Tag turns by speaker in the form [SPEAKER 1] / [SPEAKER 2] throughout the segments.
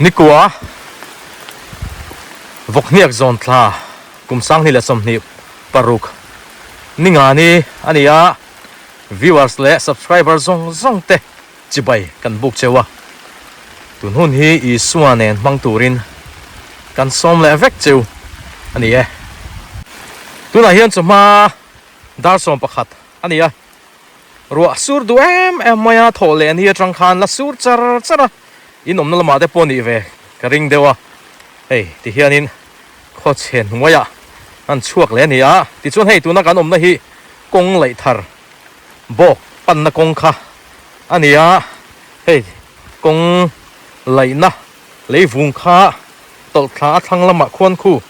[SPEAKER 1] Nikua Vawkhniak zawn thla kum sanghnih leh 26 ningani a ni a, viewers leh subscriber zawng zawng te chibai kan buk cheu a, tun hun hi Isua nen hmang turin kan sawm leh vek cheu a ni e. Tunah hian chawhma dar 11 a ni a, ruah sur duh em em mai a, thawh leh ni atang khan la sur char char a, in awmna lamah te pawh nih ve ka ring deuh a, hei ti hianin khawchhe hnuaiah an chhuak leh a ni a, tichuan hei tuna kan awmna hi kawng laih thar bawk panna kawng kha a ni a, hei kawng laihna leivung kha tawlh thla a thlang lamah khuan khu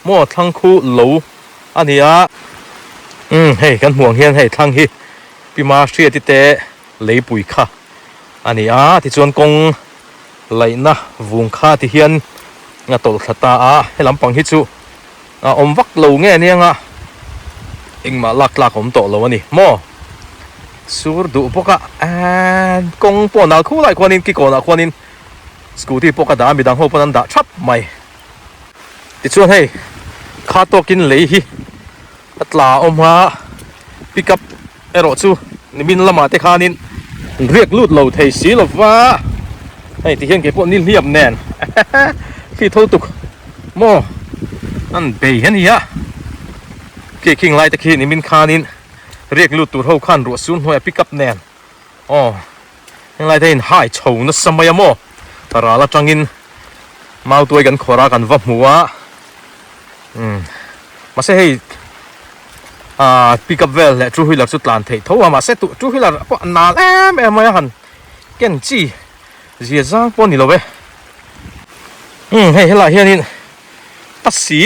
[SPEAKER 1] maw thlang khu lo a ni a, umm hei kan hmuh ang hian hei thlang hi Pima Hriati te leipui kha a ni a, tichuan kawng laihna vung kha ti hian a tawlh thla ta a, he lampang hi chu a awm vak lo nge aniang a, engmah lak tlak awm tawh lo a ni maw? Sur duh bawk a, eee kawng pawh nal khu lai khuanin kikawnah khuanin scooty pawh ka dah a, midang ho pawn an dah thap mai. Tichuan hei kha tawkin lei hi a tla awm a, pickup erawh chu nimin lamah te khanin riak lut lo thei si lo va, hei ti hian kei pawh nihliap nen khi tho tuk maw an bei a nia, khi khing lai te khi nimin khanin riak lut tur ho khan ruah sur hnuaiah pickup nen aw heng lai te hian hai chho nasa mai a maw ral atangin mautuai kan khawrh a kan va hmu a. Umm mahse hei ah pick up vel leh two wheeler chu tlan theih tho a mahse two wheeler pawh a nal em em mai a han ken chi zia zang pawh a ni lo e umm hei helaiah hianin a si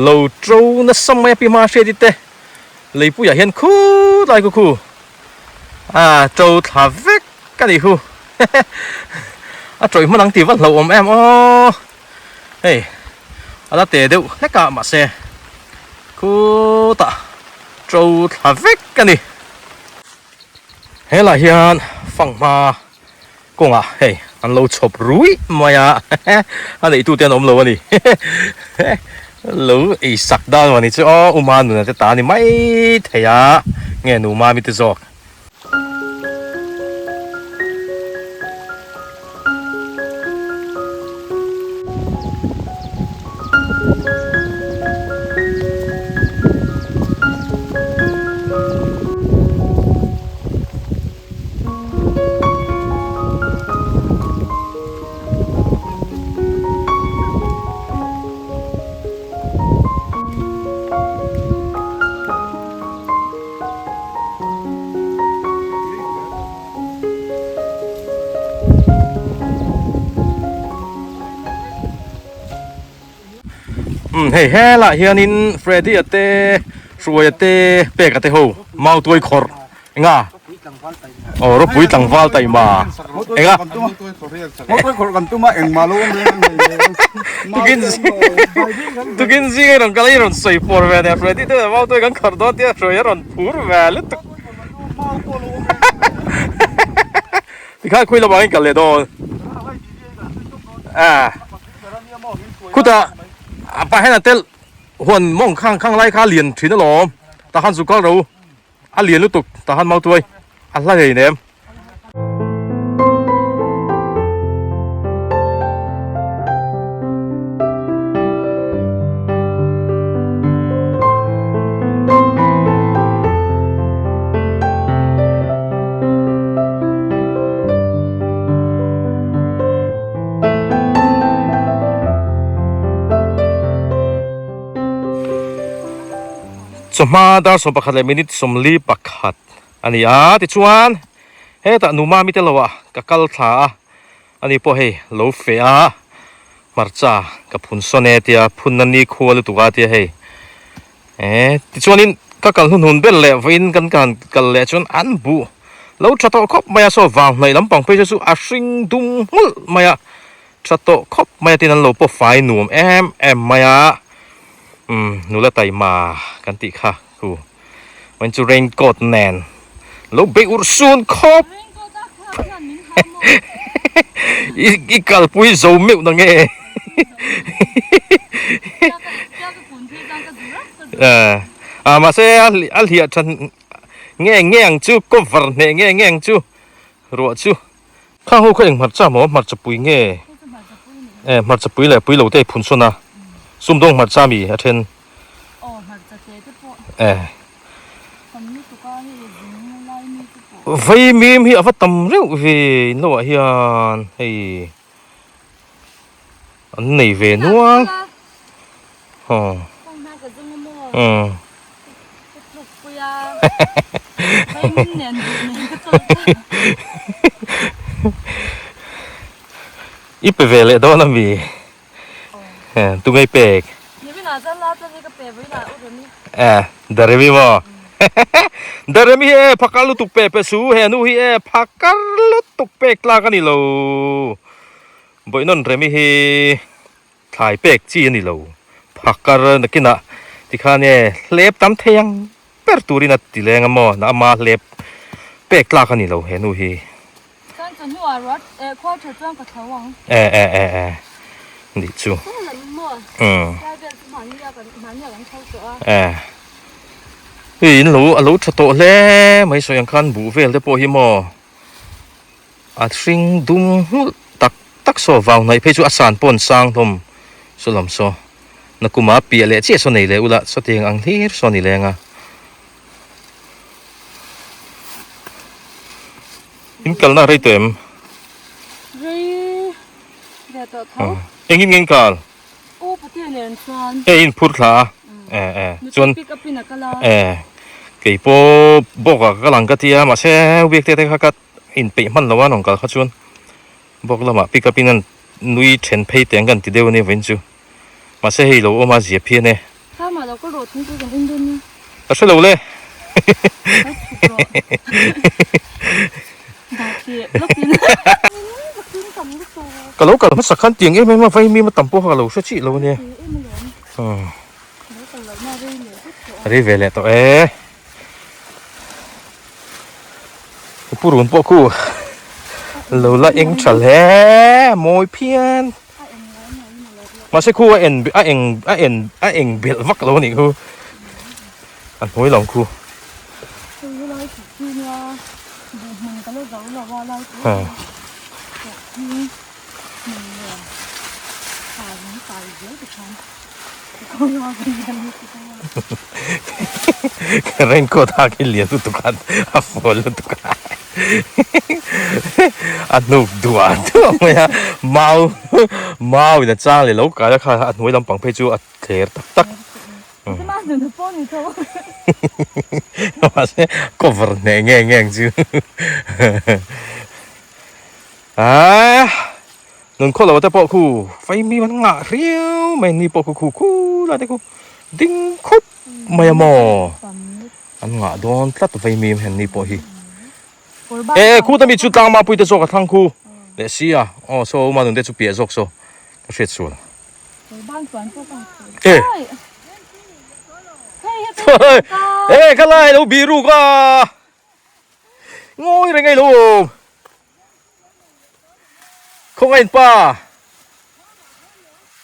[SPEAKER 1] lo to nasa mai a pi hma hriat te leipuiah hian khut lai khu khu a to thla vek a nih khu a tawih hman ang tih va hlauhawm em aw. Hei a la te deuh hlek a mahse khutah to thla vek a ni. Helaiah hian fanghma kawngah hei an lo chhawp ruih mai a a neihtute an awm lo a ni. Lo ei sak dan vang ni chu aw Uma nuna te ta a ni mai thei a nge nu Mami te zawk. Umm hei helaiah hianin Freddy a te Hruaia te Peka te ho Mautuai khawrh enga aw ropui tlangval taima enga tukin tukin zinga i rawn kal a i rawn sawi pawr ve nia Freddy te Mautuai kan khawrh dawn tia Hruaia rawn phur ve lutuk tikhan khawi lamah hian kal leh dawn a khutah a pa hian a tel huan mawng khang khang lai kha a lian thin alawm tah khan zu kal ro. A lian lutuk tah han mautuai a hla ngei nem. Chawhma dar 11 leh minute 41 a ni a, tichuan hetah nu mami te loah ka kal thla a, ani pawh hei lo feh a, hmarcha ka phun sawn e tia phunna ni khua lutuk a tia hei eh tichuanin ka kal hnuhnun ber leh vawiin kan kan kal leh chuan an buh lo tha tawh khawp mai a, saw vang hnaih lampang phei chu a hring dum nghulh mai a, tha tawh khawp mai a tin an lo pawh fai nuam em em mai a. Umm nula taima kan tih kha khu vawiin chu rain coat nen lo bei urh sun khawp. I kalpui zo meuh na nge? A mahse a hliah tha nge nge ang chu cover hneh nge nge ang chu ruah chu. Khang ho kha eng hmarcha maw hmarcha pui nge? E hmarcha pui leh pui lo te phun sawn a sumdawng hmarcha mi a then. E. Vaimim hi a va tam reuh ve in lo ah hian hei an nei ve nual aw umm i pe ve leh dawn ami. Tunge pek? Eh, Daremi maw? Daremi hi e phakar lutuk pe pe su, he nu hi e phakar lutuk pek tlak a ni lo. Bawihnawn Remi hi thlai pek chi a ni lo. Phakar nakinah tikhan e hlep tam thei ang ber turin a ti leng a maw, na ama hlep pek tlak a ni lo he nu hi.
[SPEAKER 2] Chuan chu hnuah ruat eh khual tha chuan ka thlo ang.
[SPEAKER 1] Eh eh eh eh nih chu.
[SPEAKER 2] Chu lam maw? Umm. Tlai vel chu mahni a kan mahni a kan tho tawh a.
[SPEAKER 1] Eh. Hei in lo a lo tha tawh hle mai sawi ang khan buh vel te pawh hi maw a hring dum nghulh tak tak saw vau hnaih phei chu a san pawh an sang hlawm saw lam saw nakuma piah leh chiah saw nei leh ula sawtiang ang hlir saw ni leng a. In kalna rei tawh em?
[SPEAKER 2] Rei ve tawh tho.
[SPEAKER 1] Engin nge in kal?
[SPEAKER 2] U Patea nen chuan.
[SPEAKER 1] E in phur thla a. E e
[SPEAKER 2] chuan pick up in a kal a.
[SPEAKER 1] E kei pawh bawk ah ka kal ang ka ti a mahse week te te kha ka inpeih hman lo a rawn kal kha chuan bawk lamah pick up in an nui then phei teng kan ti deuh a nia vawiin chu. Mahse hei lo awm a zia phian e.
[SPEAKER 2] Thlama lo ka rawh thingpui kan en dawn nia.
[SPEAKER 1] Ka hre lo le.
[SPEAKER 2] Ka chhuk rawh. Dahthli lawkin. Vaccine tam lutuk.
[SPEAKER 1] Ka lo kal hmasa khan tiang em em a vaimi ma tam pawh kha ka lo hre chih lo ania.
[SPEAKER 2] Lo kal loh na rei leh vek tawh a.
[SPEAKER 1] Rei ve leh tawh e. Purun pawh khu lo la eng tha hle mawi phian. Mahse khu a en a eng a en a eng belh vak lo a nih khu a hnuai lam khu. Raincoat hak hi lian lutuk a a fual lutuk a a hnuk duah duah mai a mau mau in a chang leh lo kai a kha a hnuai lampang phei chu a thler tak tak mahse cover hneh nge nge ang chu ah. Nun khaw lo te pawh khu Faimi an ngah riau mai ni pawh khu khu khu lai te khu ding khup mai a maw an ngah dawn tlat Faimi hen ni pawh hi e khu ta mi chu tlang mapui te zawk a thlang khu leh si a aw saw uma nun te chu piah zawk saw ka hriat sual e e ka lai lo biru ka ngawi reng ei lo Khawngaih pa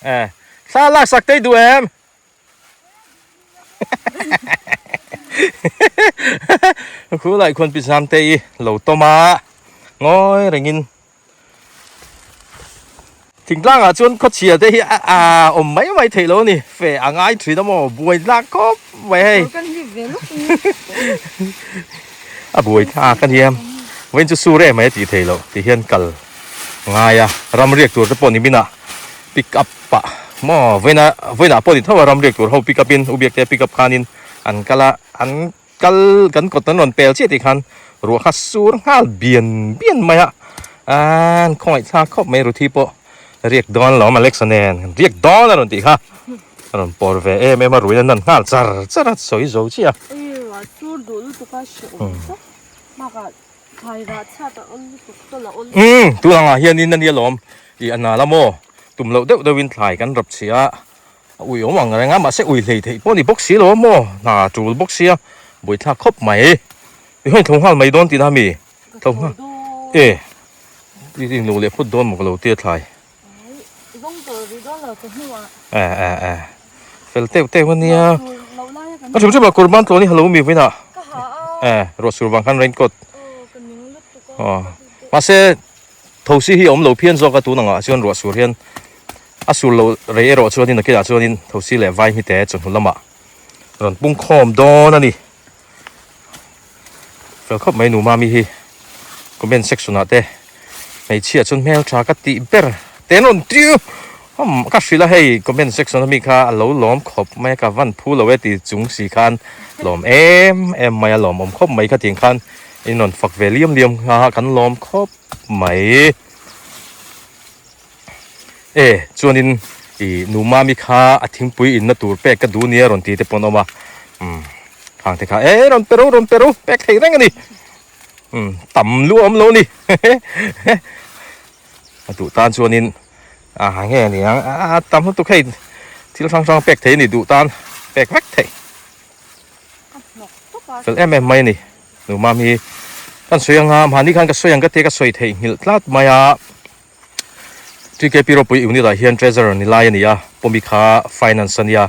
[SPEAKER 1] eh thla lak sak tei duh em khu lai khuan pi zam te i lo tawm a ngawi rengin thingtlang ah chuan khawchhia te hi a awm mai mai theih lo a ni fe a ngai thin a maw buai thlak khawp mai hei A buai thlak a nia, vawiin chu sur em mai a tih theih loh tih hian kal ngai a, ram riak tur te pawh ni minah pick up ah maw vawiina vawiinah pawh ni tho a ram riak tur ho pick up in u biak te pick up khanin an kal a, an kal kan kawt an rawn pel chiah tih khan ruah kha sur nghal bian bian mai a, an khawngaih thlak khawp mai Ruthi pawh riak dawn lo Alexa nen riak dawn a rawn tih kha. A rawn pawr ve em em a, ruin a nan nghal char char a, sawi zo chiah a.
[SPEAKER 2] Ei ruah sur duh lutuk a hrehawm tak bakah thlai rah chhiat a awl lutuk tawlh a awl.
[SPEAKER 1] Umm tun angah hianin a nia lawm i a nal a maw tum loh deuh deuhin thlai kan rap chhia a, a ui awm ang reng a mahse ui hlei theih pawh a ni bawk si lo a maw hna tul bawk sia buaithlak khawp mai. I hawn tho nghal mai dawn tihna a mi?
[SPEAKER 2] Ka tho dawn.
[SPEAKER 1] E. I inlo leh phut dawn maw ka lo tia thlai. E e e fel teuh teuh ania. A hrim hrim a kurban tlawn hi halo mi vawiinah e ruah sur vang khan raincoat aw mahse thosi hi a awm lo phian zawk a tun angah chuan ruah sur hian a sur loh rei erawh chuanin nakinah chuanin thosi leh vai hmite chawhnu lamah rawn pung khawm dawn a ni. Fel khawp mai nu mami hi comment section ah te hmeichhia chuan hmeltha ka tih ber te an rawn tiu umm ka hrilh a hei comment section ami kha a lo lawm khawp mai a ka van phu lo e ti chung si khan lawm em em mai a lawm awm khawp mai kha tiang khan in rawn fak ve liam liam kha kan lawm khawp mai e chuanin ih nu mami kha a thingpui inna tur pek ka duh nia rawn ti te pawh an awm a umm khang te kha e rawn pe ro rawn pe ro pek thei reng a ni umm tam lu a awm lo a ni a duh tan chuanin a nge a ni ang a tam lutuk hei thil hrang hrang pek thei a ni duh tan pek vek theih fel em em mai a ni nu mami kan sawi anga mahni khan ka sawi ang ka tia ka sawi theih nghilh tlat mai a. TKP ropui unit ah hian treasurer ni lai a ni a, Pawmi kha finance a nia,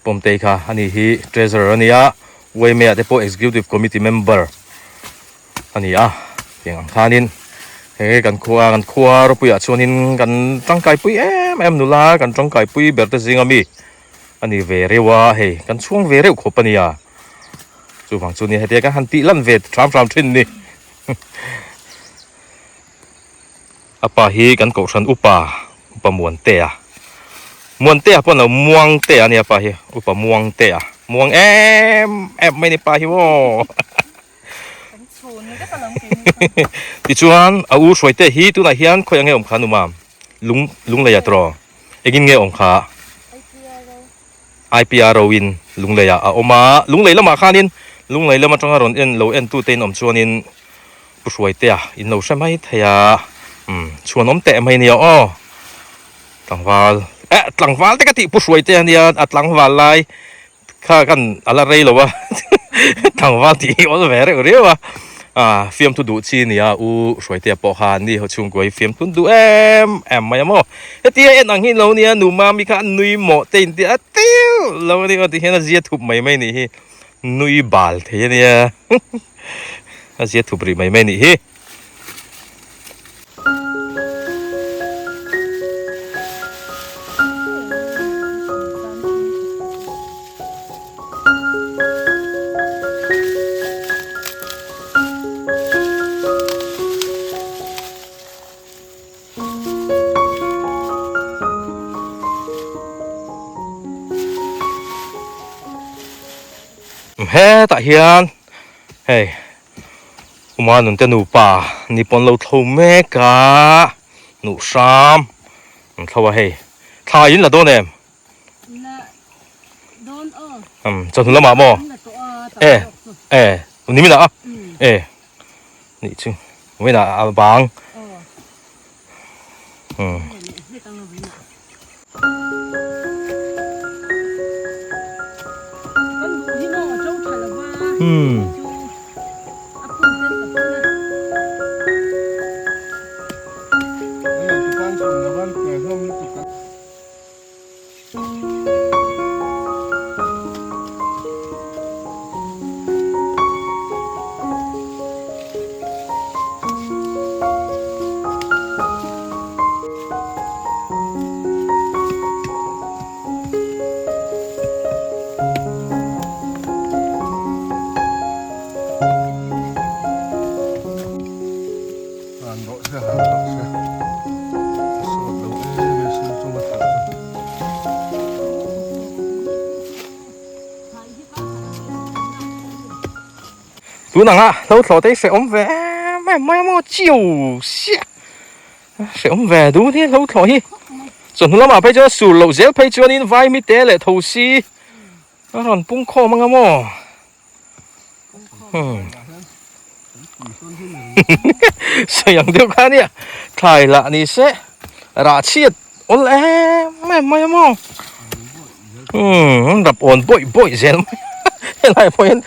[SPEAKER 1] Pawmtei kha a ni hi treasurer a ni a, YMA ah te pawh executive committee member a ni a, tiang ang khanin he kan khua kan khua ropui ah chuanin kan tangkaipui em em nula kan tangkaipui ber te zinga mi a ni ve reuh a, hei kan chhuang ve reuh khawp a nia, chuvang chu nia hetia kan han tih lan ve hram hram thin ni. A pa hi kan kohhran upa upa Muantea Muantea pawh a ni lo Muangtea a ni a pa hi upa Muangtea muang em em mai a ni pa hi maw tichuan a u Hruaite hi tunah hian khawi ang nge awm kha numa lung lungleiah tawh engin nge awm kha IPRO in lungleiah a awm a lunglei lamah khanin lunglei lam atanga rawn en lo en tute in awm chuanin Pu Hruaitea in lo hre mai thei a, umm chhuan awm teh mai nia aw. Tlangval eh tlangval te ka tih Pu Hruaitea nia a tlangval lai kha kan a la rei lo a tlangval tih hi awl ve reuh riau a ah fiamthu duh chi nia U Hruaitea pawh kha ni ho chhungkua hi fiamthu duh em em mai a maw. Hetia en ang hi lo nia nu Mami kha a nui mawh te in tia a tiu lo a ni aw ti hian a zia thup mai mai nih hi. Nui bal thei a nia a zia thup rih mai mai nih hi. Hetah hian hei Uma nunte nupa ni pawn lo thlo mek a hnuh hram an thlo a hei thla in la dawn em? Chawhnu lamah maw? E e nimin ah a e nih chu vawiin ah a bang umm. Tun anga hlo thlawh te hi hrehawm ve em em mai a maw chiu siah hrehawm ve dun hi hlo thlawh hi chawhnu lamah phei chuan sur loh zel phei chuanin vaimite leh thosi a rawn pung khawm anga maw. Sawi ang deuh kha ania thlai lah ni se rah chhiat awl em em mai a maw umm rap awn bawih bawih zel mai helai pawh hian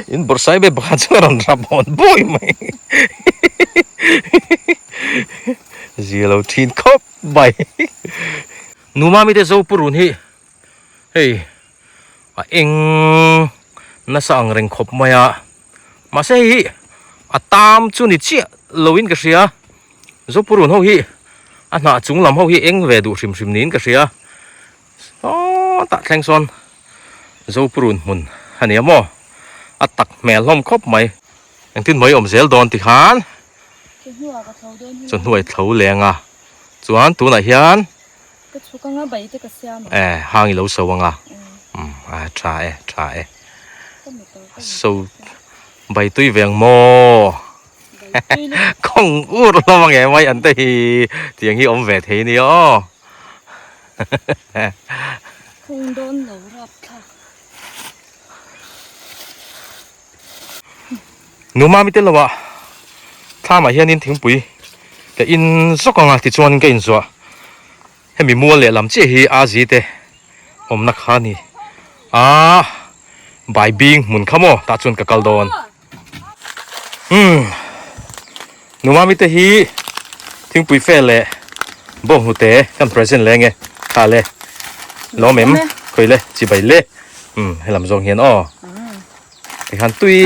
[SPEAKER 1] in bawrhsai ve pakhat chu a rawn rap awn bawih mai. Zia lo thin khawp mai. Numa mite zo purun hi hei a eng nasa ang reng khawp mai a. Mahse hei hi a tam chu ni chiah loin ka hria. Zo purun ho hi a hnah chung lam ho hi eng ve duh hrim hrim niin ka hria. Sawtah thleng sawn zo purun hmun a ni a maw? A tak hmel hlawm khawp mai. Engtin mai awm zel dawn ti khan chawhnuai thlo leng a, chuan tunah hian
[SPEAKER 2] Ka chhuk anga bai te ka siam
[SPEAKER 1] ang. Eh, hang i lo so anga. Um, a tha e, tha e. So bai tui veng maw? Kawng ur hlawm ange mai an te hi tiang hi awm ve thei nia aw.
[SPEAKER 2] Khung dawn lo rap thlak.
[SPEAKER 1] Numa mi tel loah thlamah hianin thingpui ka in zawk ang a tichuanin ka inzuah hemi mual leh lam chiah hi a zi te awmna kha a ni a bai bing hmun kha maw tah chuan ka kal dawn umm numa mi te hi thingpui fel leh bawnghnute kan present leh nge kha le lawm em khawi le chibai le umm helam zawng hian aw tikhan tui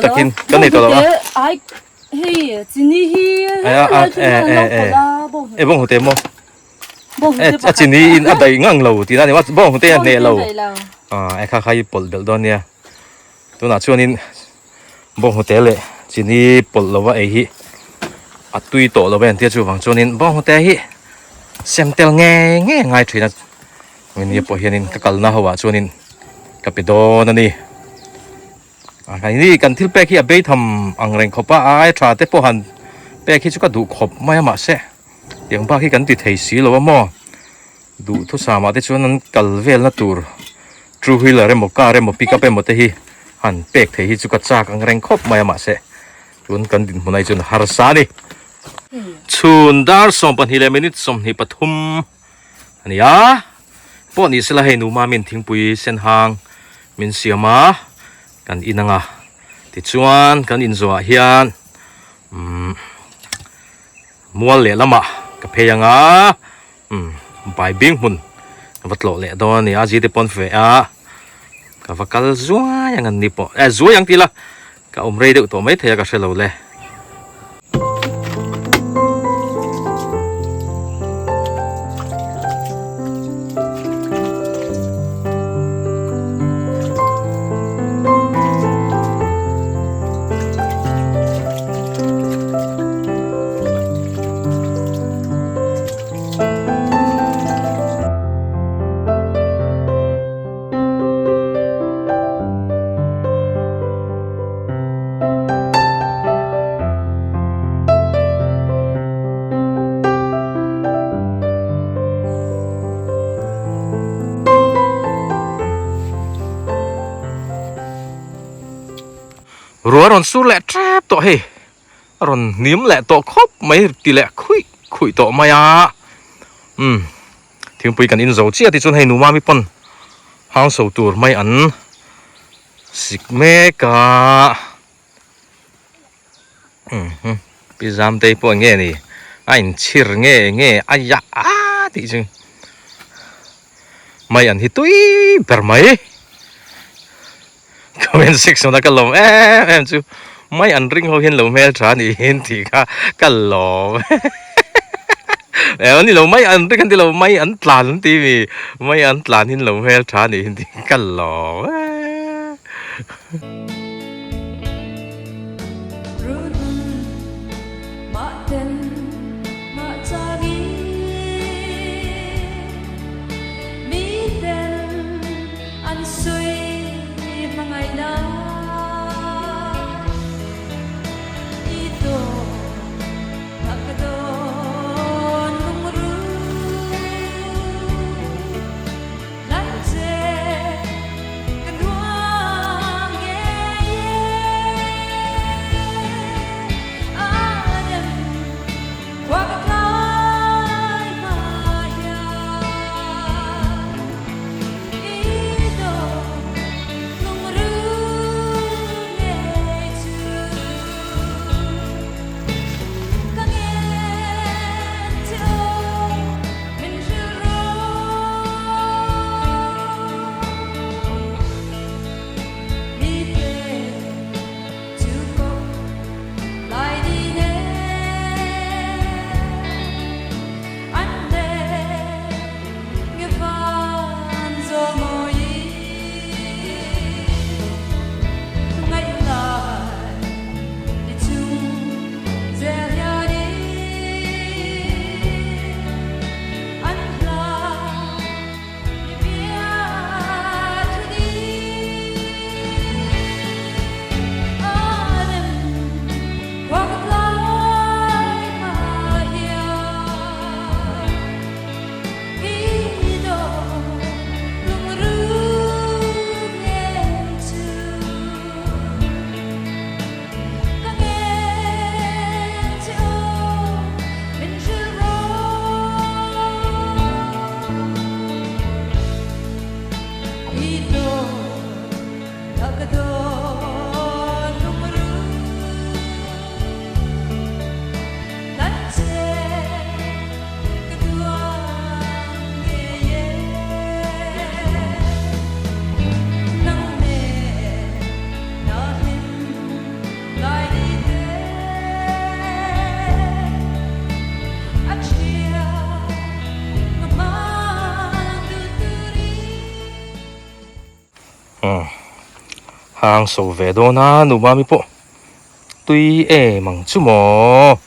[SPEAKER 1] takin kan nei tawh lo a
[SPEAKER 2] ai hei chini hi
[SPEAKER 1] e bawnghnute maw a chini in a daih ngang lo tihna a ni maw bawnghnute a hneh lo a kha kha i pawlh belh dawn nia tunah chuanin bawnghnute leh chini pawlh lova ei hi a tui tawh lo a entir chuvang chuanin bawnghnute hi sem tel nge nge ngai thin a nia pawh hianin ka kalna ho ah chuanin ka pe dawn a ni a ni kan thil pek hi a bei tham ang reng khawp a a ai tha te pawh han pek hi chu ka duh khawp mai a mahse tiang bak hi kan ti thei si lo a maw. Duhthusam ah te chuan an kal vel na tur two wheeler emaw car emaw pickup emaw te hi han pek thei hi chu ka chak ang reng khawp mai a mahse tun kan dinhmun ah hi chuan harsa a ni. Chhun dar 12 leh minute 23 a ni a, pawh ni sela hei numa min thingpui sen hang min siam a kan in ang a tichuan kan inzawh ah hian umm mual lehlamah ka phei ang a. Umm bai bing hmun ka va tlawh leh dawn a ni a zite pawn fe a ka va kal zuai ang an ni pawh eh zuai ang tih la ka awm rei deuh tawh maithei a ka hre lo le. Ruah rawn sur leh tep tawh hei. A rawn hnim leh tawh khawp mai ti leh khuih khuih tawh mai a umm thingpui kan in zo chiah tichuan hei numa mi pawn hang so tur mai an sik mek a umm pi zam te pawh eng nge ni a inchhir nge nge a ya a tih chu mai an hi tui ber mai. Comment section a ka lawm em em chu mai an ring ho hian lo hmel tha ni in tih kha ka lawm eh ani lo mai an ring an ti lo mai an tlan an ti mi mai an tlan hin lo hmel tha ni in tih ka lawm em. Umm hang so ve dawn a nu mami pawh tui em ang chu maw.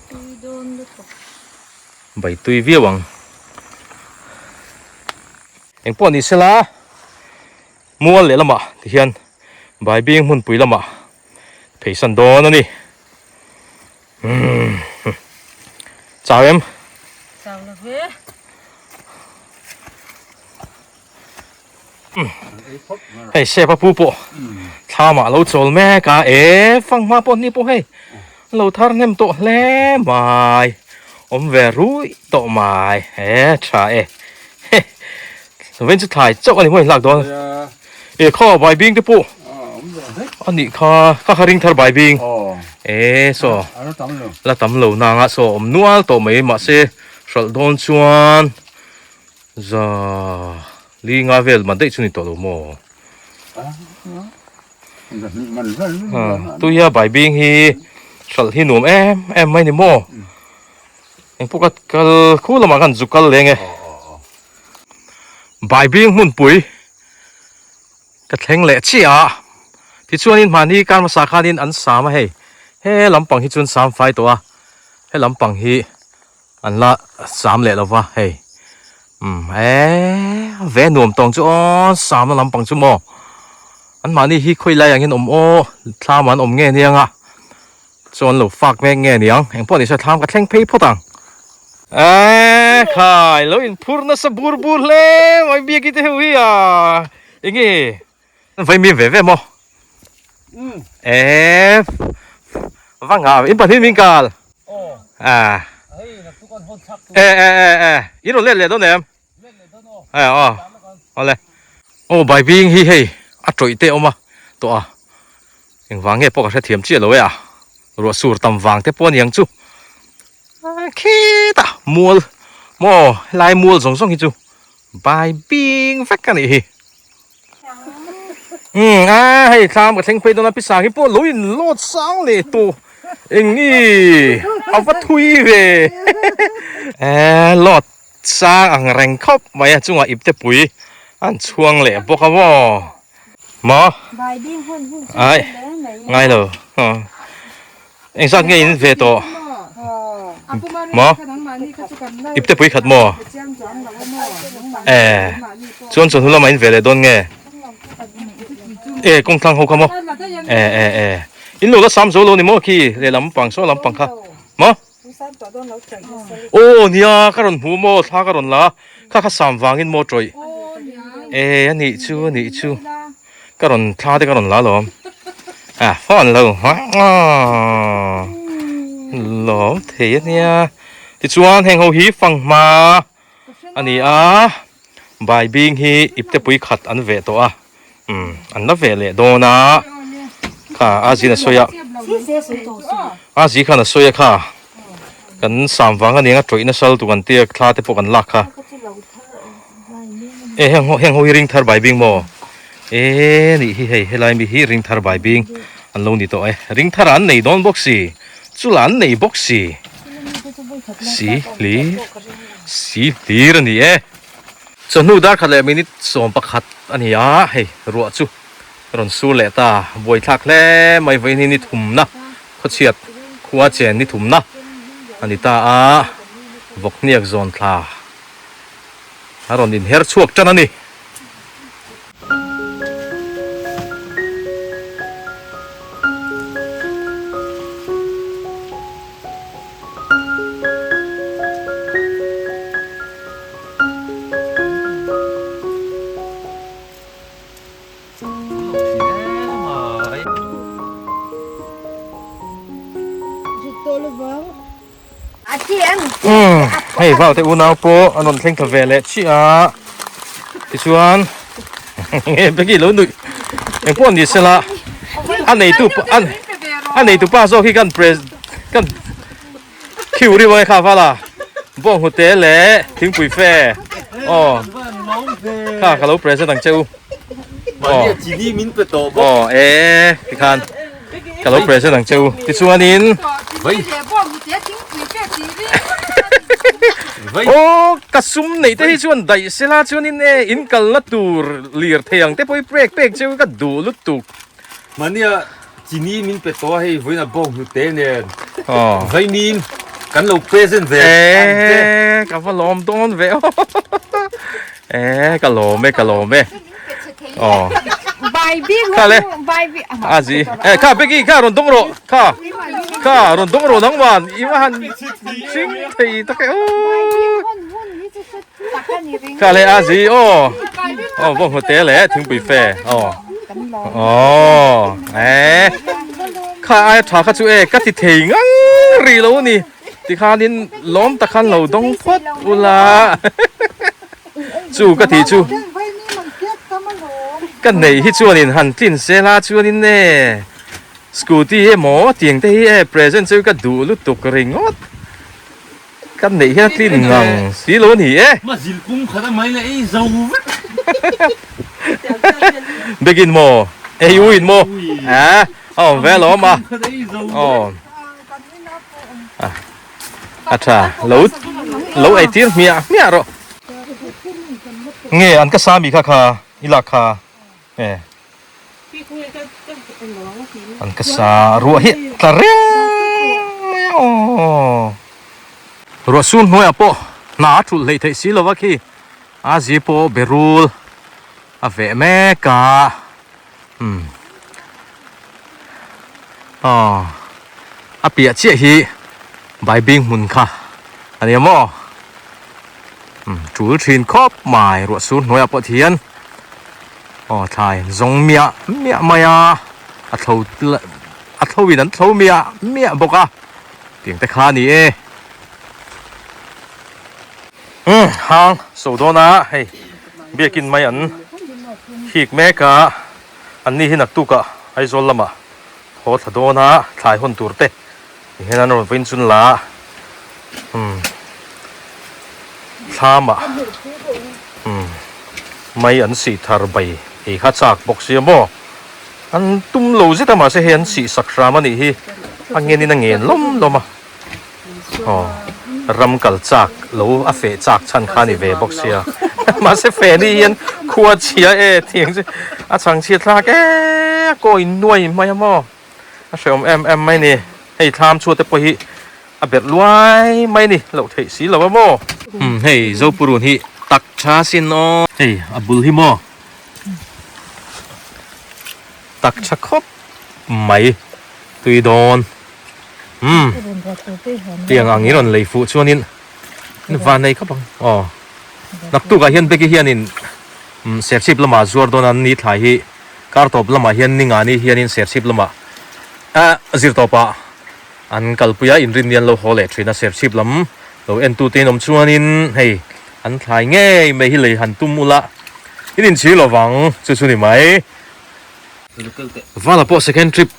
[SPEAKER 2] Tui dawn lutuk.
[SPEAKER 1] Bai tui viau ang. Engpawh ni sela mual leh lamah tihian Baibing hmunpui lamah pheisan dawn a ni. Umm chau em?
[SPEAKER 2] Chau lo ve.
[SPEAKER 1] Hei sepa pu pawh thlamah lo chawl mek a e fanghma pawh ni pawh hei lo thar hnem tawh hle mai awm ve ruih tawh mai e tha e vawiin chu thlai chauh a ni maw inhlak dawn e khaw baibing te pawh a nih kha kha kha ring thar baibing e saw la tam lo nanga saw awm nual tawh mai mahse hralh dawn chuan. Za li nga vel man daih chu ni tawh lo maw? Tuia baibing hi hralh hi nuam em em mai ni maw? Eng pawh ka kal khu lamah khan zu kal leng e. Baibing hmunpui ka thleng leh chiah a, tichuanin mahni kar hmasa khanin an sam a hei, he lampang hi chu an sam fai tawh a, he lampang hi An la sam leh lova hei umm eee ve nuam tawng chu aw samna lampang chu maw an mahni hi khawi lai ang hian awm aw thlam an awm nge aniang a chuan lo fak mek nge aniang engpawh ni se thlam ka thleng phei phawt ang eee khai lo inphur nasa bur bur hle mai biak te ho hi a enge Vaimim ve ve maw? Eee va ngah in pahnih min kal. Ah. E e e e in rawn let leh dawn em? E aw. Awle. Aw baibing hi hei a tawih te awm a tawh a. Engvang nge pawh ka hrethiam chiah lo e a. Ruah sur tam vang te pawh a niang chu. Khitah mual maw helai mual zawng zawng hi chu baibing vek a nih hi. Umm a hei thlam ka thleng phei dawn a pisang hi pawh lo in lawt sang leh tawh eng nge a va thui ve e lawt sang ang reng khawp mai a chungah ipte pui an chhuang leh bawk a maw maw ai ngai lo eng zat nge in ve tawh maw ipte pui khat maw e chuan chawhnu lamah in ve leh dawn nge e kawng thlang ho kha maw e e e in lo la sam zo lo ni maw khi lehlam pang saw lampang kha maw aw nia ka rawn hmu maw thla ka rawn la kha kha sam vangin maw tawih e a nih chu a nih chu. Ka rawn thla te ka rawn la lawm. A phone lo lawm thei a nia. Tichuan heng ho hi fanghma a ni a, baibing hi iptepui khat an veh tawh a, umm an la veh leh dawn a, kha a zin a sawi a, a zi khan a sawi a kha kan sam vang a nia tawih nasa lutuk an tia thla te pawh kan lak kha. E heng ho heng ho hi ring thar bai bing maw e nih hi hei helai mi hi ring thar bai bing an lo ni tawh e ring thar an nei dawn bawk si chula an nei bawk si si hlir si hlir a ni e chawhnu dar khat leh minute 11 a ni a hei ruah chu rawn sur leh ta buaithlak hle mai vawiin hi ni thumna khawchhiat khua chen ni thumna a ni ta a vawkhniak zawn thla. A rawn inher chhuak tan a ni. Umm hei vau te unau pawh an rawn thleng ta ve leh chiah a tichuan nge Becky lo nuih eng pawh ni sela a neitu a neitu pa zawk hi kan pres kan khiu riu ang e kha vala bawnghnute leh thingpui fe aw kha ka lo present ang che u aw aw e tikhan. Ka lo present ang che u. Tichuanin Aw ka sum neih te hi chuan daih sela chuanin e in kalna tur lir thei ang te pawh hi pek pek cheu ka duh lutuk.
[SPEAKER 3] Mahnia chini min pe tawh a hei vawiin a bawng hnute nen vaimim kan lo present ve ang che.
[SPEAKER 1] E ka va lawm dawn ve aw e ka lawm e ka lawm e aw kha le a zi e kha Becky kha rawn dawng rawh kha kha rawn dawng rawh nangman i va han hring thei tak e aw kha le a zi aw aw bawng hnute le thingpui fe aw aw e kha aia tha kha chu e ka ti thei ngang rih lo a ni tikhanin lawm tak khan lo dawng phawt ula chu ka tih chu ka neih hi chuanin han tlin sela chuanin e scooty emaw tiang te hi e present chu ka duh lutuk ringawt. Ka neih hian a tlin ngang si lo a ni e.
[SPEAKER 3] Ma zil pum khat a mai leh ei zo vek.
[SPEAKER 1] Biakin maw? Ei u in maw? A a awm ve alawm a. Aw. A tha lo lo ei tir hmiah hmiah rawh. Nge an ka sa mi kha kha i lak kha e. An ka sa ruah hi tla reng mai a aw. Ruah sur hnuaiah pawh hna a thulh hleih theih si lova khi a zi pawh berul a veh mek a umm aw a piah chiah hi baibing hmun kha a ni maw umm tul thin khawp mai ruah sur hnuaiah pawh ti hian. Aw thlai zawng miah miah mai a, a thlo a thlo in an thlo miah miah bawk a, tiang te kha a ni e. Umm hang so dawn a hei biakin mai an hik mek a, an ni hi naktuk ah Aizawl lamah haw thla dawn a thlai hawn tur te ti hian an rawn vawiin chun la a, umm thlam ah umm mai an sih thar bai ei kha chak bawk sia maw an tum lo zet a mahse hei an sih sak hram a nih hi a ngen in a ngen lawm lawm a aw ram kal chak lo a feh chak chhan kha a ni ve bawk sia mahse feh ni hian khua chhia e tiang chu a chhang chhiat thlak e a kawi nuai mai a maw. A hrehawm em em mai ni. Hei thlam chhuat te pawh hi a berh luai mai ni loh theih si lo a maw. Umm hei Zopurun hi tak tha sin aw. Hei a bul hi maw tak tha khawp mai tui dawn. Umm tiang ang i rawn lei fuh chuanin van nei khawp ang aw. Naktukah hian Becky hianin serchhip lamah zuar dawn a ni thlai hi. Kar tawp lamah hian Ningani hianin Serchhip lamah a zir tawpah an kalpui a, inrinni an lo haw leh thin a, Serchhip lam lo entute in awm chuanin hei an thlai ngei mai hi lei han tum ula in inchhir lo vang chu chu ni mai. Vala pawh second trip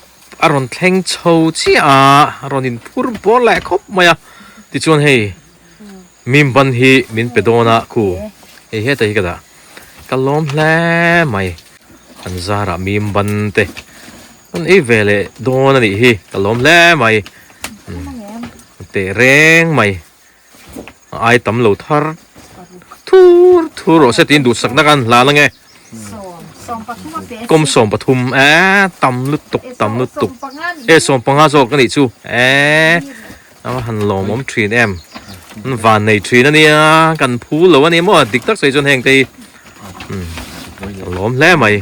[SPEAKER 1] a rawn thleng chho chiah a, a rawn inphur bawr leh khawp mai a, tichuan hei Mim ban hi min pe dawn a khu hei hetah hi ka dah ka lawm hle mai an zarah mim ban te an ei ve leh dawn a nih hi ka lawm hle mai teh reng mai a ai tam lo thar thur thur rawh se tiin duhsakna khan hlan ange kawm 13 e tam lutuk tam lutuk e 15 zawk a nih chu e. A va han lawmawm thin em? An van nei thin a nia, kan phu lo a ni maw? Dik tak sawi chuan heng te hi a lawm hle mai.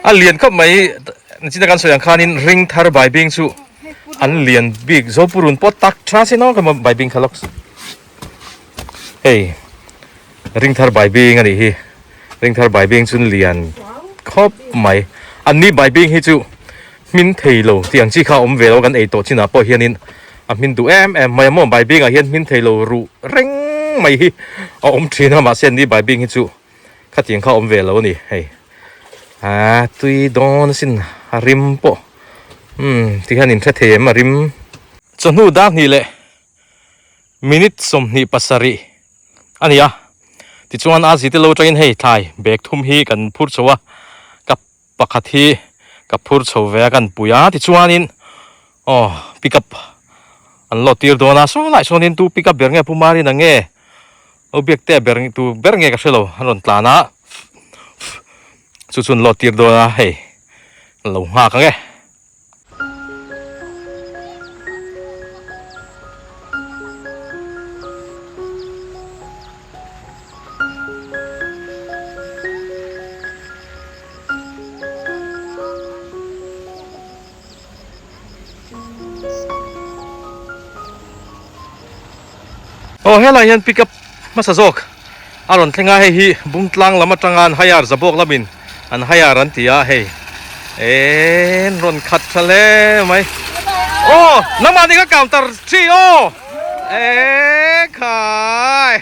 [SPEAKER 1] A lian khawp mai china kan sawi ang khanin ring thar baibing chu an lian bik zopurun pawh tak tha sin aw ka baibing kha lawk hei ring thar baibing a nih hi ring thar baibing chu lian khawp mai an ni baibing hi chu hmin thei lo tih ang chi kha a awm ve lo kan ei tawh chinah pawh hianin a hmin duh em em mai a maw baibingah hian hmin thei lo ruh reng mai hi a awm thin a mahse ni baibing hi chu khatiang kha a awm ve lo a ni hei A tui dawn asin a rim pawh umm tikhian in hre thei em a rim. Chawhnu dar hnih leh minute 27 a ni a, tichuan a zite lo atangin hei thlai bag thum hi kan phur chho a, ka pakhat hi ka phur chho ve a kan pui a, tichuanin aw pick up an load tir dawn a, saw lai sawnin tu pick up ber nge Pu Marina nge Lo biak te ber tu ber nge ka hre lo an rawn tlan a chu chu an load tir dawn a hei an lo nghak ang e. Aw helai hian pickup hmasa zawk a rawn thleng a hei hi Bungtlang lam atanga an hire Zabawk lamin an hire an ti a hei en rawn khat tha hle mai aw nangmah ni ka counter thi aw e khai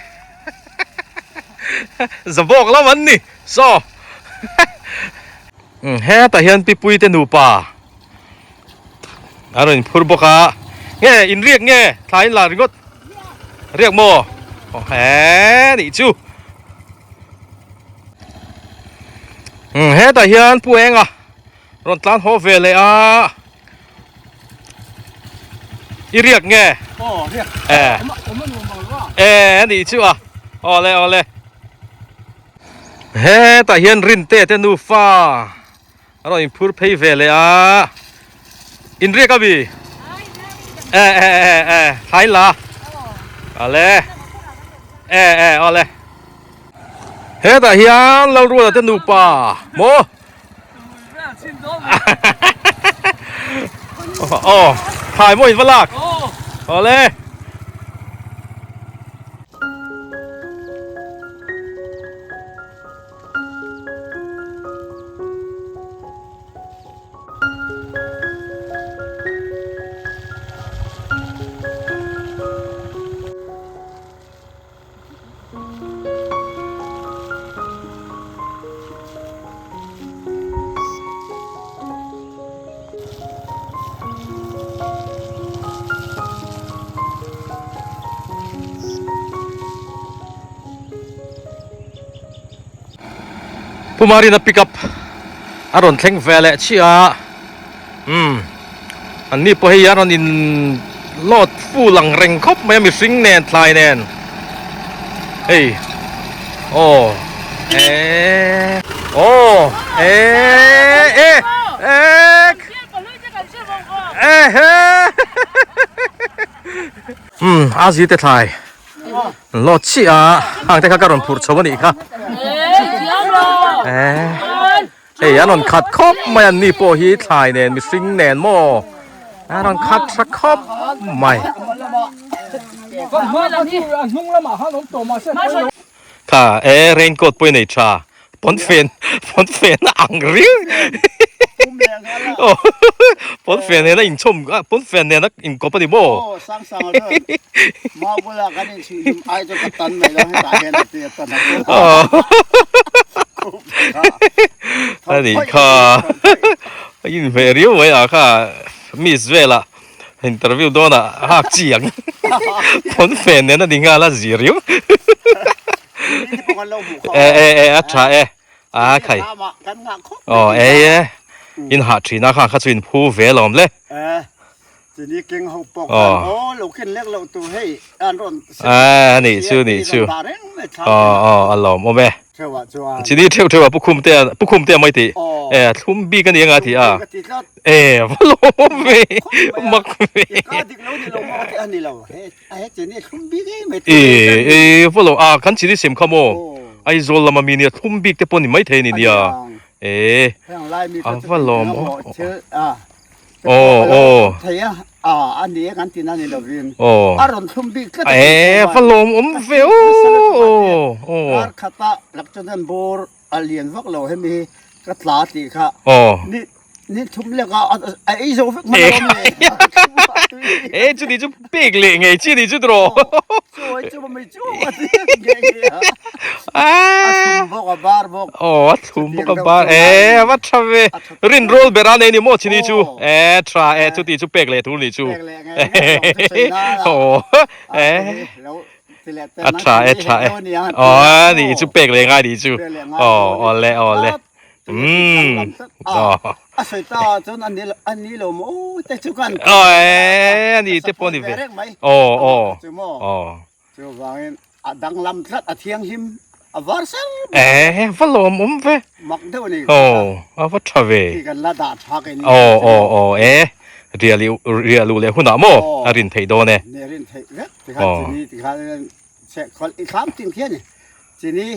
[SPEAKER 1] Zabawk lam an ni saw hetah hian Pipuite nupa. A rawn inphur bawk a, nge in riak nge thla in la ringawt riak maw aw he nih chu umm hetah hian pu enga rawn tlan haw ve leh a i riak nge e e nih chu a awle awle hetah hian rinte te nufa. A rawn inphur phei ve leh a, inriak a mi? E e e e thlai la. Ale. E e awle. Hetah hian Lalruala te nupa maw? Aw, thlai maw in va lak? Awle. Pu Marina pick up a rawn thleng ve leh chiah a umm an ni pawh hei a rawn in load full ang reng khawp mai a mihring nen thlai nen hei aw eee aw eee e ek ehe umm a zi te thlai. Load chiah a hang te kha ka rawn phurh chho a nih kha hei an rawn khat khawp mai an ni pawh hi thlai nen mihring nen maw a rawn khat tha khawp mai kha e raincoat pawh i nei tha pawnfen pawnfen a ang riau pawnfen nena inchhawm pawnfen nena inkawp a ni maw
[SPEAKER 4] aw sang sang a chuan mau bula kan inchhih hlim ai chu ka tan mai lo hetah hian a ti a tan a
[SPEAKER 1] a nih kha a inhmeh riau mai ah kha miss velah interview dawnah hak chi ang pawnfen nena ni nghal a zir riau. E e e a tha e a khai aw e e in hah thin a kha kha chu in phu ve lawm le a nih chu nih chu aw aw a lawm awm e chini theuh theuh a pu khum te pu khum te mai tih e thlum bik a ni anga tih a e va lawm ve mak ve E e va lo a kan chili sem kha maw Aizawl lama mi nia thlum bik te pawh ni maithei a ni nia e a va lawm aw aw aw e va lawm awm ve aw aw
[SPEAKER 4] Ni thum lek a a ei zo vek hman alawm le.
[SPEAKER 1] E chu ni chu pek leh ngei chi ni chu tiraw.
[SPEAKER 4] Chu ai chu mai chu a ti nge nge a. A thlum bawk a bar bawk.
[SPEAKER 1] Aw a thlum bawk a bar e a va tha ve. Rin roll ber a nei ni maw chi ni chu. E tha e chu ti chu pek leh tur ni chu.
[SPEAKER 4] Pek leh ngei ngei chu sawi na la.
[SPEAKER 1] Aw e. A tha e tha e. Aw ni chu pek leh ngai ni chu. Aw aw le aw le. Umm.
[SPEAKER 4] A sawi ta chuan a ni lo maw te chu kan.
[SPEAKER 1] Aw e a ni te pawh a ni ve. Aw aw. Aw.
[SPEAKER 4] Chuvangin a danglam tlat a thianghlim a var ser
[SPEAKER 1] bawk. E va lawm awm ve.
[SPEAKER 4] Mak deuh a ni.
[SPEAKER 1] Aw a va tha ve.
[SPEAKER 4] Khi kan la dah tha ke ni.
[SPEAKER 1] Aw aw aw e riah riah luh leh hunah maw a rin theih dawn e.
[SPEAKER 4] Ne rin theih vek tikhan chini tikhan cheh khawlh i thlam tin khi a ni. Chini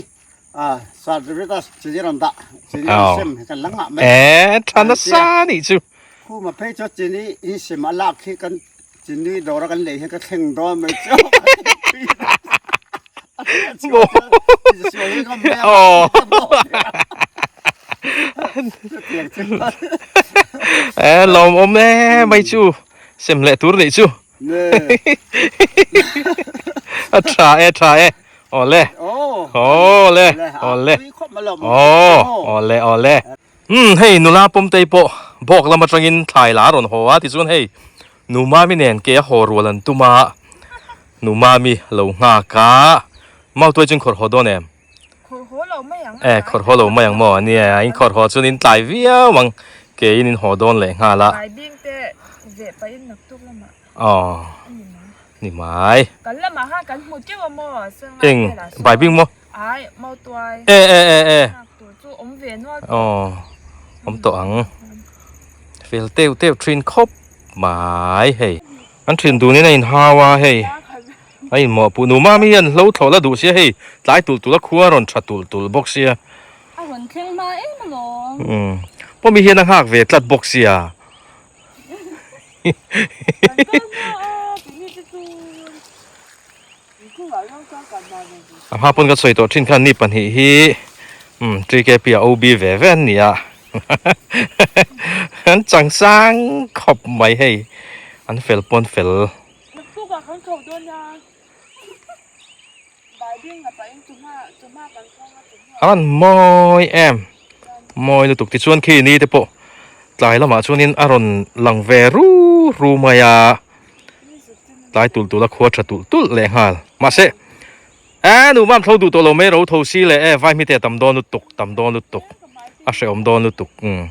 [SPEAKER 4] A certificate chini rawn dah chini rawn sem hi kan la ngah mai.
[SPEAKER 1] E tha nasa nih chu.
[SPEAKER 4] Khuma phei chu chini in sem a lak hi kan chini dawr a kan lei hi ka thleng dawn mai chu.
[SPEAKER 1] E lawm awm e mai chu sem leh tur nih chu. A tha e tha e. Awle. Awle. Awle. Awle awle. Umm hei nula pawmtei pawh bawk lam atangin thlai la a rawn haw a tichuan hei nu mami nen ke a haw rual an tum a nu mami lo nghak a mautuai chu in khawrh haw dawn em?
[SPEAKER 2] Khawrh haw lo mai ang.
[SPEAKER 1] E khawrh haw lo mai ang maw ania in khawrh haw chuan in tlai viau ang ke in in haw dawn leh nghal a.
[SPEAKER 2] Tlai bing te veh pahin naktuk lamah.
[SPEAKER 1] Aw ni mai.
[SPEAKER 2] Kan lamah khan kan hmu teuh a maw?
[SPEAKER 1] Eng bai bing maw?
[SPEAKER 2] Ai mautuai.
[SPEAKER 1] E e e e.
[SPEAKER 2] Nghak tur chu awm ve nual
[SPEAKER 1] tawh. Aw awm tawh ang. Fel teuh teuh thin khawp mai hei. An thin dunin a inhau a hei. A inmawhpuh nu mami hian hlo thlawh la duh sia hei tlai tulh tulh a khua a rawn tha tulh tulh bawk sia.
[SPEAKER 2] A rawn thleng hma em alawm.
[SPEAKER 1] Umm pawmi hian a nghak ve tlat bawk sia. A hma pawn ka sawi tawh thin khan ni pahnih hi umm TKP a OB ve ve an ni a an chang sang khawp mai hei an fel pawn fel. A rawn mawi em mawi lutuk tichuan khi ni te pawh tlai lamah chuanin a rawn lang ve ru ru mai a tlai tulh tulh a khua tha tulh tulh leh nghal mahse eh nu mam thlo duh tawh lo mai ro tho si leh e vai hmite a tam dawn lutuk tam dawn lutuk a hrehawm dawn lutuk umm.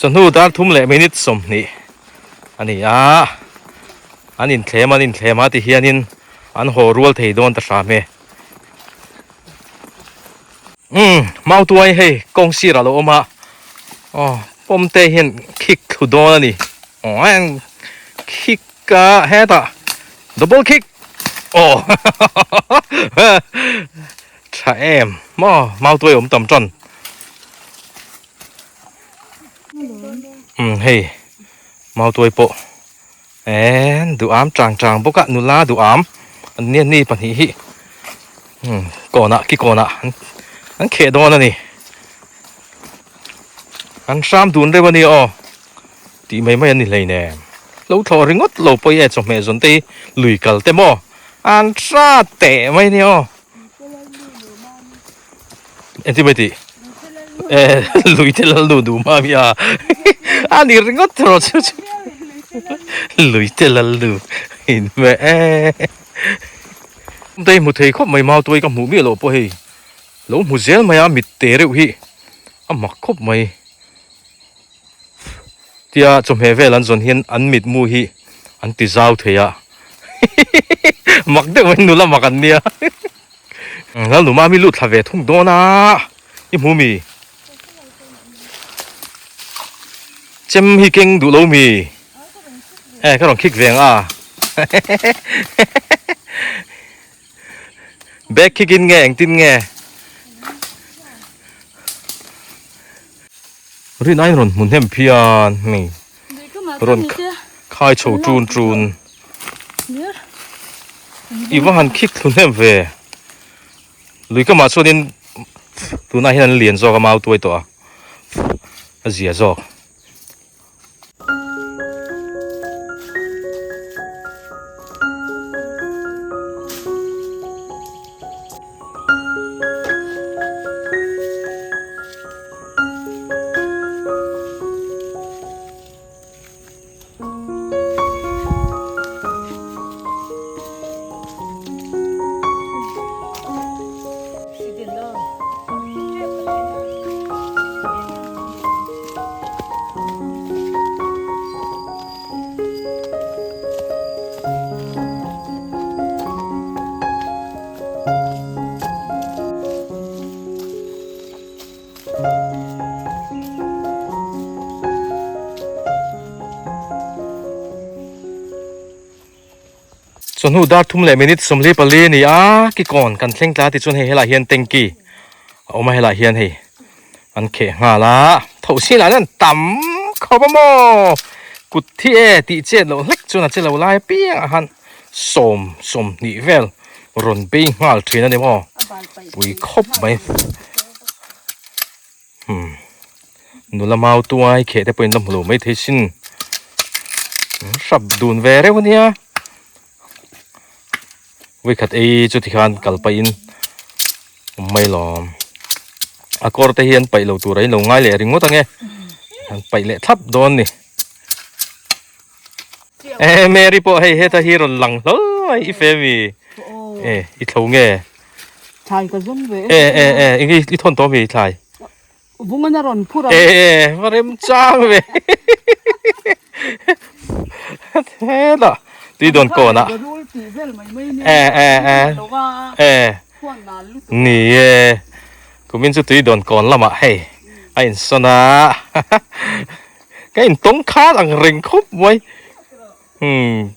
[SPEAKER 1] Chawhnu dar thum leh minute 20 a ni a, an inthlem an inthlem a ti hianin an haw rual thei dawn ta hram e. Umm mautuai hei kawng sirah lo awm a aw pawm te hian khik thlu dawn a ni aw khik. a hetah double kick aw tha em maw mautuai awm tam tan umm hei mautuai pawh en duham chang chang bawk a nula duham an nia ni pahnih hi umm kawnah kikawnah an kheh dawn a ni an hram dun reuh a ni aw. Tih mai mai an ni hleinem. Lo thlawh ringawt lo pawh i e chawhmeh zawn te hi lui kal te maw an hrat teh mai nia aw. Engtin mai tih? E lui te lal nu duh mah mi a a ni ringawt rawh chu chu lui te lal nu in hmeh e. Te hmu thei khawp mai mau tuai ka hmuh miah loh pawh hei lo hmu zel mai a mit te reuh hi a mak khawp mai. Tia chawhmeh vel an zawn hian an mitmu hi an ti zau thei a mak deuh mai nula mak an nia Lalnuma mi lut thla ve thung dawn a i hmu mi chem hi keng duh lo mi e ka rawn khik ve ang a Back kick in nge engtin nge Rin aiin rawn hmu hnem phian hei rawn khai chho tun tun I va han khik thlu hnem ve lui kamah chuanin tunah hian an lian zawk a mau tuai tawh a a zia zawk. Chawhnu dar thum leh minute 44 a ni a, kikawn kan thleng tla tichuan hei helaiah hian tanky a awm a helaiah hian hei an kheh nghal a, tho sin ah hian tam khawp a maw kut thi e tih chet loh hlek chuan a che lo lai apiang ah khan sawm sawmhnih vel rawn bei nghal thin a ni maw pui khawp mai umm nula mau tuai kheh te pawhin la hmu lo maithei sin hrap dun ve reuh a nia vawikhat ei chu tikhan kal pahin awm mai lawm a kawr te hi an paih lo tur a inlo ngai leh ringawt ange an paih leh thlap dawn a ni e Mary pawh hei heta hi rawn lang hlawl mai i fe mi e i thlo nge
[SPEAKER 2] thlai ka zawng ve
[SPEAKER 1] e e e eng i thawn tawh mi thlai
[SPEAKER 2] vung an a rawn phur
[SPEAKER 1] a e e va rem chang ve hela tui dawn kawn ah e e e e ni e kumin chu tui dawn kawn lamah hei a insawn a ka intawng khan ang reng khawp mai. Umm.